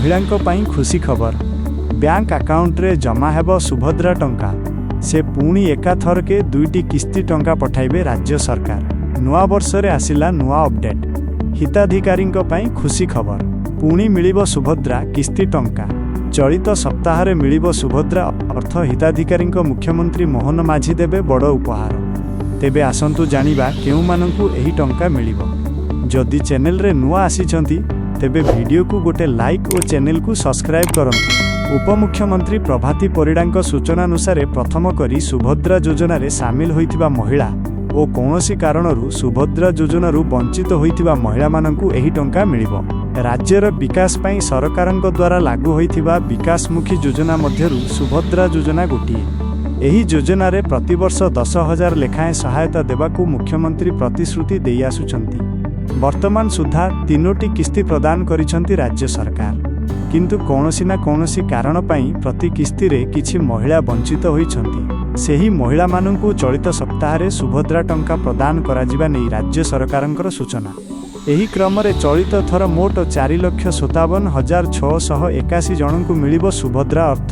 ମହିଳାଙ୍କ ପାଇଁ ଖୁସି ଖବର। ବ୍ୟାଙ୍କ ଆକାଉଣ୍ଟରେ ଜମା ହେବ ସୁଭଦ୍ରା ଟଙ୍କା। ସେ ପୁଣି ଏକାଥରକେ ଦୁଇଟି କିସ୍ତି ଟଙ୍କା ପଠାଇବେ ରାଜ୍ୟ ସରକାର। ନୂଆବର୍ଷରେ ଆସିଲା ନୂଆ ଅପଡେଟ୍। ହିତାଧିକାରୀଙ୍କ ପାଇଁ ଖୁସି ଖବର। ପୁଣି ମିଳିବ ସୁଭଦ୍ରା କିସ୍ତି ଟଙ୍କା। ଚଳିତ ସପ୍ତାହରେ ମିଳିବ ସୁଭଦ୍ରା ଅର୍ଥ। ହିତାଧିକାରୀଙ୍କ ମୁଖ୍ୟମନ୍ତ୍ରୀ ମୋହନ ମାଝୀ ଦେବେ ବଡ଼ ଉପହାର। ତେବେ ଆସନ୍ତୁ ଜାଣିବା କେଉଁମାନଙ୍କୁ ଏହି ଟଙ୍କା ମିଳିବ। ଯଦି ଚ୍ୟାନେଲରେ ନୂଆ ଆସିଛନ୍ତି, ତେବେ ଭିଡ଼ିଓକୁ ଗୋଟେ ଲାଇକ୍ ଓ ଚ୍ୟାନେଲକୁ ସବସ୍କ୍ରାଇବ୍ କରନ୍ତୁ। ଉପମୁଖ୍ୟମନ୍ତ୍ରୀ ପ୍ରଭାତୀ ପରିଡ଼ାଙ୍କ ସୂଚନାନୁସାରେ, ପ୍ରଥମ କରି ସୁଭଦ୍ରା ଯୋଜନାରେ ସାମିଲ ହୋଇଥିବା ମହିଳା ଓ କୌଣସି କାରଣରୁ ସୁଭଦ୍ରା ଯୋଜନାରୁ ବଞ୍ଚିତ ହୋଇଥିବା ମହିଳାମାନଙ୍କୁ ଏହି ଟଙ୍କା ମିଳିବ। ରାଜ୍ୟର ବିକାଶ ପାଇଁ ସରକାରଙ୍କ ଦ୍ୱାରା ଲାଗୁ ହୋଇଥିବା ବିକାଶମୁଖୀ ଯୋଜନା ମଧ୍ୟରୁ ସୁଭଦ୍ରା ଯୋଜନା ଗୋଟିଏ। ଏହି ଯୋଜନାରେ ପ୍ରତିବର୍ଷ 10,000 ଲେଖାଏଁ ସହାୟତା ଦେବାକୁ ମୁଖ୍ୟମନ୍ତ୍ରୀ ପ୍ରତିଶ୍ରୁତି ଦେଇ ଆସୁଛନ୍ତି। ବର୍ତ୍ତମାନ ସୁଦ୍ଧା ତିନୋଟି କିସ୍ତି ପ୍ରଦାନ କରିଛନ୍ତି ରାଜ୍ୟ ସରକାର। କିନ୍ତୁ କୌଣସି ନା କୌଣସି କାରଣ ପାଇଁ ପ୍ରତି କିସ୍ତିରେ କିଛି ମହିଳା ବଞ୍ଚିତ ହୋଇଛନ୍ତି। ସେହି ମହିଳାମାନଙ୍କୁ ଚଳିତ ସପ୍ତାହରେ ସୁଭଦ୍ରା ଟଙ୍କା ପ୍ରଦାନ କରାଯିବା ନେଇ ରାଜ୍ୟ ସରକାରଙ୍କର ସୂଚନା। ଏହି କ୍ରମରେ ଚଳିତ ଥର ମୋଟ 4,57,681 ଜଣଙ୍କୁ ମିଳିବ ସୁଭଦ୍ରା ଅର୍ଥ।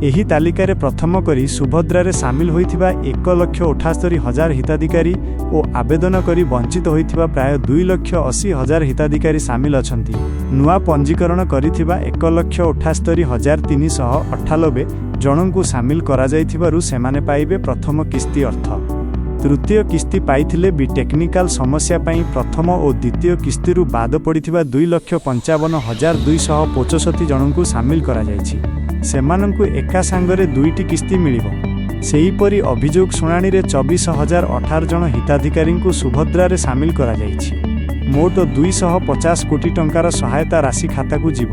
ଏହି ତାଲିକାରେ ପ୍ରଥମ କରି ସୁଭଦ୍ରାରେ ସାମିଲ ହୋଇଥିବା 1,78,000 ହିତାଧିକାରୀ ଓ ଆବେଦନ କରି ବଞ୍ଚିତ ହୋଇଥିବା ପ୍ରାୟ 2,80,000 ହିତାଧିକାରୀ ସାମିଲ ଅଛନ୍ତି। ନୂଆ ପଞ୍ଜୀକରଣ କରିଥିବା 1,78,398 ଜଣଙ୍କୁ ସାମିଲ କରାଯାଇଥିବାରୁ ସେମାନେ ପାଇବେ ପ୍ରଥମ କିସ୍ତି ଅର୍ଥ। ତୃତୀୟ କିସ୍ତି ପାଇଥିଲେ ବି ଟେକ୍ନିକାଲ ସମସ୍ୟା ପାଇଁ ପ୍ରଥମ ଓ ଦ୍ୱିତୀୟ କିସ୍ତିରୁ ବାଦ ପଡ଼ିଥିବା 2,55,265 ଜଣଙ୍କୁ ସାମିଲ କରାଯାଇଛି। ସେମାନଙ୍କୁ ଏକା ସାଙ୍ଗରେ ଦୁଇଟି କିସ୍ତି ମିଳିବ। ସେହିପରି ଅଭିଯୋଗ ଶୁଣାଣିରେ 24,018 ଜଣ ହିତାଧିକାରୀଙ୍କୁ ସୁଭଦ୍ରାରେ ସାମିଲ କରାଯାଇଛି। ମୋଟ 250 କୋଟି ଟଙ୍କାର ସହାୟତା ରାଶି ଖାତାକୁ ଯିବ।